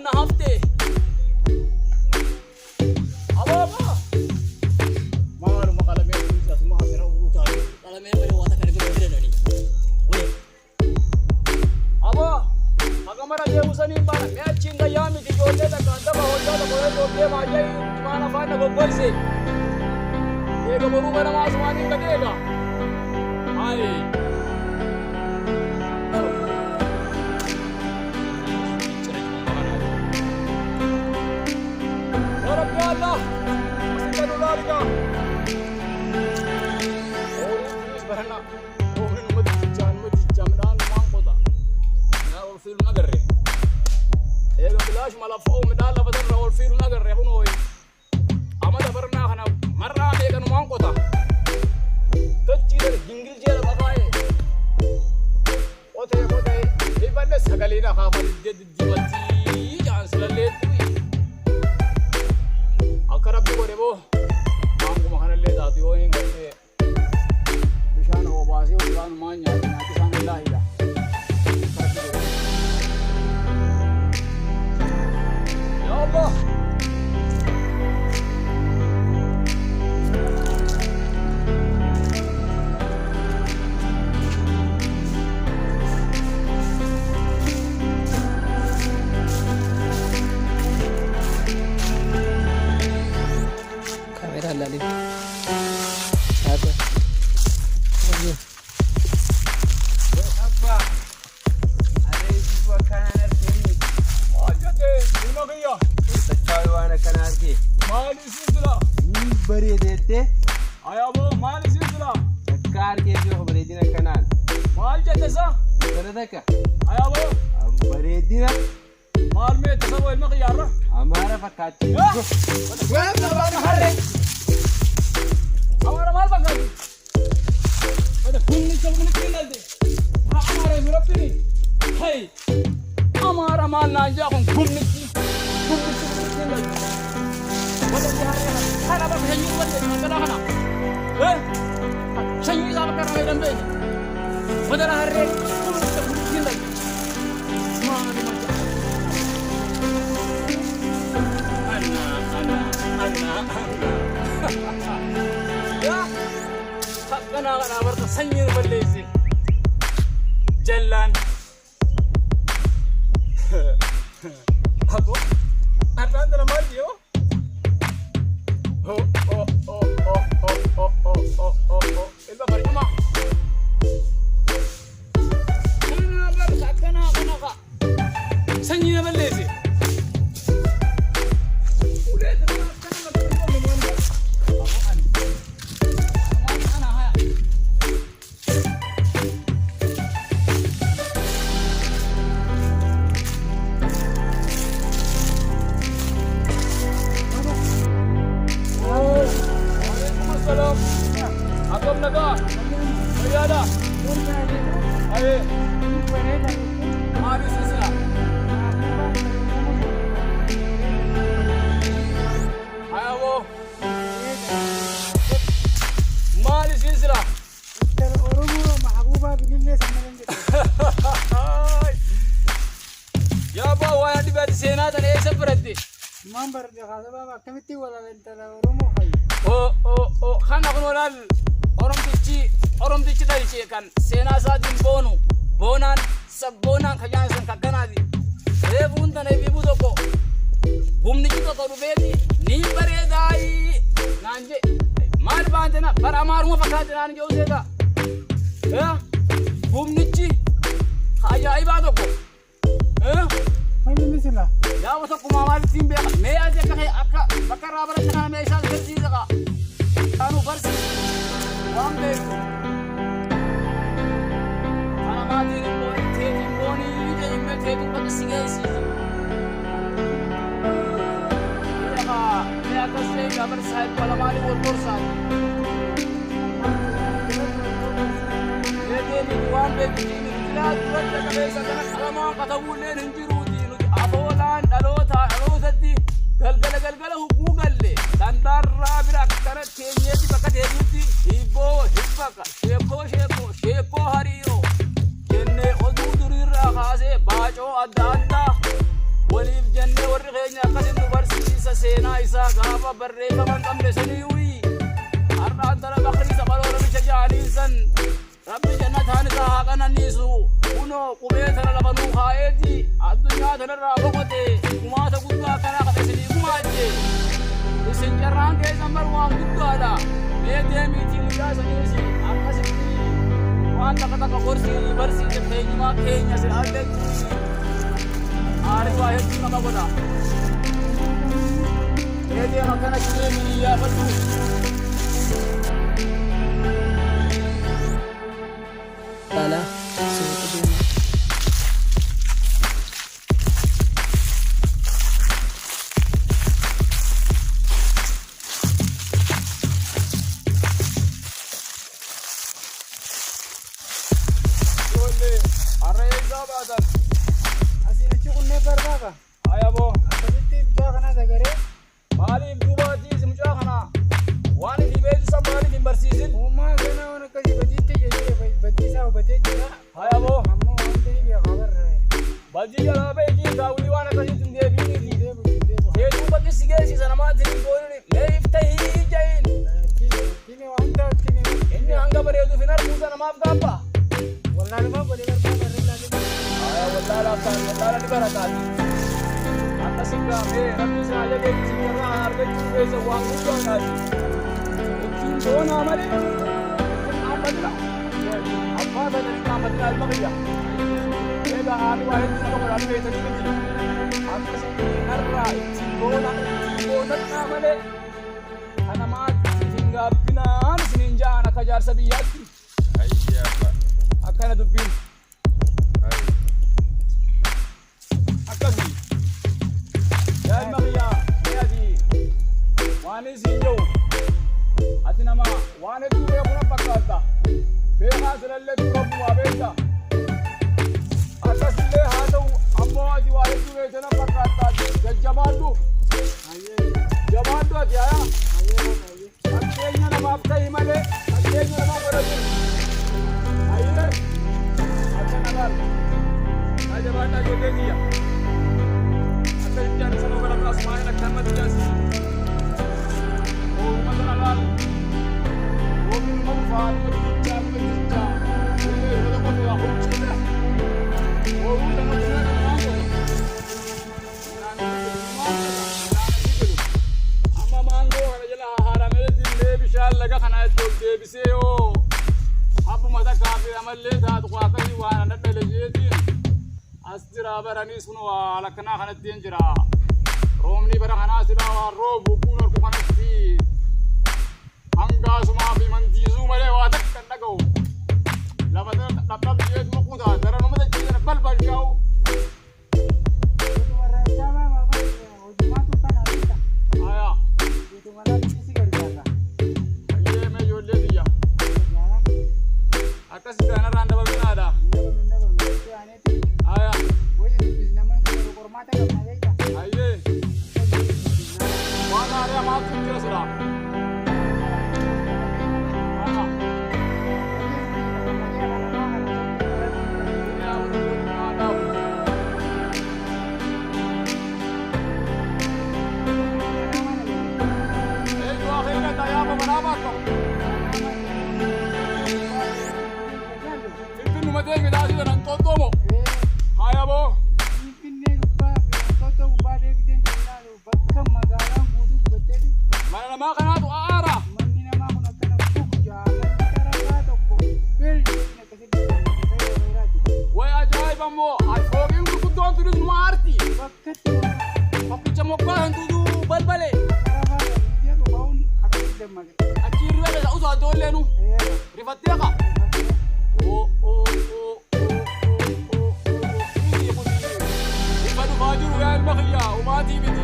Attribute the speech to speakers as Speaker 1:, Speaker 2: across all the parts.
Speaker 1: na hafte. Abaabaa. Maaluma qalamee kunis asuma asirra uutaale. Qalamee malee waa takka arginu hin jirani. Wee. Aboo. Haga mara deemu saniin baana. Mee achiin gayyaa miti ijoollee takka daba hojjaa tokko yoo doobbee maayyee imaan afaan na goggoyse. Eega boruu ganamaa asumaaniin gad eega. Hayi. Ya Rabbi Allah. Asin gadu laaliga. Ooluu kunis barana. Ooluu nama jijjaa nama jijjaa midhaan waan qota. Midhaan ol fiilu nagarre. Eega bilaashuma lafa oo midhaan lafa irra ol fiilu nagarre kunoo. Amata barnaa kana marraa meeqanumaan qota. Dachii gingilchee lafa kaa'ee. Qotee qotee ifadhe sagalee lafaa diddee diddiimattii jaansilallee akka rabbi godhe boo maanguma kanallee taatu yoo hin gartee bishaan obaasee bishaan nyaate nyaati isaan illaa hidha. Ya Allah.
Speaker 2: Kaameraa ilaalin. Haata.
Speaker 3: Abbaa, areessisu akkanaan argee
Speaker 1: Maal jette ilma kiyya?
Speaker 3: Socho'aa waan akkana argee.
Speaker 1: Maal isin sila?
Speaker 3: Ni bareedeettee
Speaker 1: Ayaaboo maal isin sila?
Speaker 3: takka argee beeku bareedina akkanaan.
Speaker 1: Maal jette sa?
Speaker 3: Kana takka
Speaker 1: Ayaaboo
Speaker 3: bareedina
Speaker 1: maal meette saba ilma kiyyaarra?
Speaker 3: Amaara fakkaatti.
Speaker 1: Amaara maal fakkaatti? Wada humni sabni kinnalde. Ha amaara rabbini. Hay. Amaara maal naan jaa kun humnichi. Humnichi kinnalde. Wada si harree kana bakka sanyii wada kana kana. Eh? Sanyii isaa bakka irraa dambe. Wada harree humnicha humni kinnalde. Maal maal. Anna anna anna anna. Yaa. Akkanaa kanaa barta sanyiin balleesse. Jallaan. Abo. Har'aan tana maal jedhoo? Oh oh oh oh oh oh oh oh oh oh. Ilma barcuma. Kanaa barta akkanaa kana ka. Sanyii na balleesse. Ulee tana akkana na balleesse. Abo ani. Ana haya. Waalaikum assalam. Akkam nagaa? Fayyaadha? Ayee. Maali sisila? Ayaaboo. Maali sisila?
Speaker 4: Oromoo Mahabuubaa Bilillee Sammalan jedhama.
Speaker 1: Yaa abbaa waan dhibaati seenaa tana eessa baratte?
Speaker 4: Maan baradhe kaasabaa akkamitti walaala intala Oromoo hayyu.
Speaker 1: Oo oo oo kana kun walaal Oromtichi Oromtichi dhalche kan seenaa isaatiin boonu boonaan sabboonaan kan jaan sun kakkanaati. Reefuun tana ibibuu tokko gumnichi tokko dhufeeti ni bareedaayi naan je maal baante na bara amaaruma fakkaate naan jedhu seeta. Gumnichi ajaa'ibaa tokko.
Speaker 4: Wanni misila.
Speaker 1: Gaafa tokkumaa maalittiin beeka mee ati akka akka bakka irraa baratte kana meeshaa agarsiisa kaa. Kaanuu barsiisa waan beektu. Kana maatiin immoo teetiin boonii jedhimee teetiin bakka si geessiisi. Beekaa mee akkas ta'e gaafa saayib lamaanii wal gorsaati. Mee deemiti waan beektu diini silaa duratti qabeessa kana qalamaan katabuulleen hin jiruuti nuti afoolaan dhalootaa dhalootatti galgala galgala hugguu galle dandaarraa bira akkana teenyeeti bakka teenyutti hibboo hibbaka sheekoo sheekoo sheekoo hariiroo jennee oduu duriirraa kaasee baacoo adda addaa waliif jennee. keenya akkasin nu barsiisa seenaa isaa gaafa barreeffama hin qabne saniiwi. Har'aan tana bakri sabaloo namicha ja'anii san Rabbi jannataan isaa haa qananiisu. Kunoo qubee tana lafa nuu kaa'eeti addunyaa tanarraa boqote gumaata guddaa akkanaa kana isinii gumaache. Isin carraan keessan bar waan guddaadha. Mee deemiitii mucaa saniis akkasitti waan takka takka gorsii barsiise keenyumaa keenya silaallee aarii waa hedduu nama godha. Mee deem akkana deemii iyyaafadhu.
Speaker 2: Lala suuta deema.
Speaker 1: Ijoollee har'a eessaa baatan?
Speaker 4: Asiin achi qunnee barbaaba.
Speaker 1: Ayaboo.
Speaker 4: Akkasitti mucaa kanas agaree
Speaker 1: Maaliif duubaatiis mucaa kana waan ifii beektu san maaliif hin barsiisin?
Speaker 4: Uumaa ganaa waan akkasii badiitti jedhee badiisaa hubatee jira.
Speaker 1: Hayaboo.
Speaker 4: Ammoo waan ta'eef beekaa barra.
Speaker 1: Badii jalaa beekii gaawwii waan akkasiitti hin deebiiniiti.
Speaker 4: Deebu deebu.
Speaker 1: Hedduu bakki si geessisa namaatti hin goonini. Mee iftahii ja'iin.
Speaker 4: Time waan hundaa time.
Speaker 1: Inni hanga bareeduuf hin arguusa namaaf gaabba.
Speaker 4: Wallaalumaa godhee barbaaba irra ilaalee.
Speaker 1: Haya wallaala ta'an wallaala ni barataati. Akkasin gaafee rabbi isin haa jabeessu isin irraa argachuu keessa waan guddaadhaati. Ittiin boonaa malee ittiin dhaabbatina. Abbaa sana hin dhaabbatina ilma kiyya. Egaa haati waa hedduu nama godhaa beektanii miti. Akkasitti narraa ittiin boona ittiin boonadhaa malee kana maatti hin gaabbinaan isiniin ja'an akka jaarsa biyyaatti.
Speaker 3: Ayyee abbaa.
Speaker 1: Akkana dubbiin.
Speaker 3: Ayyee.
Speaker 1: Akkasii. Yaa ilma kiyyaa mee ati waan isiin jiru ati nama waan hedduu beeku na fakkaatta. Beekaa silallee rabbumaa beekta. Akkasillee haa ta'u ammoo ati waa hedduu beekte na fakkaatta. Jajjabaadhu. Jabaadhu ati hayaa. Fakkeenya namaaf ta'i malee fakkeenya namaa godhatin. Ayyee akkana laal. Haa jabaadhaa ijoollee kiyya. Akka ijaan isa nama lafa asmaa'in akka namatti jaasi. Ooluma sana laal. Oomishni numa dhufaa numa jijjaa numa jijjaa. Illee yeroo tokko waa hojjeta. Ooluu sana buna kan waan godhu. Amma maangoo kana jala haaramee illee bishaan laga kana itti ol deebisee yoo abbuma takkaa fi amallee taatu akkasii waan ana dhale jeetiin as jira baranii sun waa lakkanaa kanatti hin jira. Roobni bara kanaa silaa waan roobu kun harku kanatti hangaasumaa fi mandiisuu malee waa takka hin dhaga'u. Lafa dhabdhab jeetuma kutaa daranuma dachiisan balbal yaa'u.
Speaker 4: Utuma raachaa baaba hojumaatu kana beekta.
Speaker 1: Hayaa.
Speaker 4: Utuma laatti si gargaara.
Speaker 1: Ayyee mee ijoollee biyya. Akkasitti kanarraan dababinaadha. Hayaa.
Speaker 4: Qormaata qabna beekta.
Speaker 1: Ayyee. Waan haaraa maaltu jira silaa? Haa. Yaa wani haa dhaabu. Eenyu akeekata yaa babalaa baakkamu. Finfinnuma deemi taasisa nan xonxoomo. Haya boo.
Speaker 4: Finfinnee gubbaa fi wantoota gubbaa deebiteen kan ilaalu bakka magaalaan guutuu gubattee
Speaker 1: Mana namaa kanaatu aara.
Speaker 4: Manni namaa kun akkana buku jaalala karaa tokko beelli akkasitti ta'ee
Speaker 1: Way ajaa'iba immoo fooqiin gurguddoon tunis numa aarti.
Speaker 4: bakkatti
Speaker 1: Tokkicha moggaa kan tuutu balbale.
Speaker 4: karaa jedhu ba'uun akkasitti dammaqe.
Speaker 1: Achi hirriba keessa utuu addoolleenu rifattee qa. Oo oo oo oo oo oo oo inni kun ifa dhufaa jiru yaa ilma kiyyaa umaatii miti.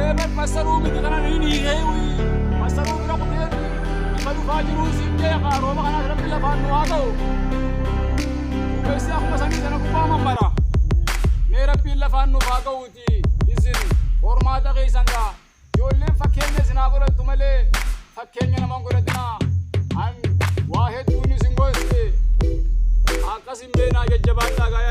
Speaker 1: Eebar fassaruu miti kana ni hiikee fassaruu bira kuteeti ifa dhufaa jiru siin jee qa rooba kanaas rabbi lafaan nu haa ga'u. Duumessi akkuma samii sana gubbaa mammara. Mee rabbiin lafaan nuuf haa ga'uuti isin qormaata keessan gaa. Ijoolleen fakkeenya isin haa godhattu malee fakkeenya nama hin godhatinaa. An waa hedduun isin goste akkas hin beenaa jajjabaadhaa gaa.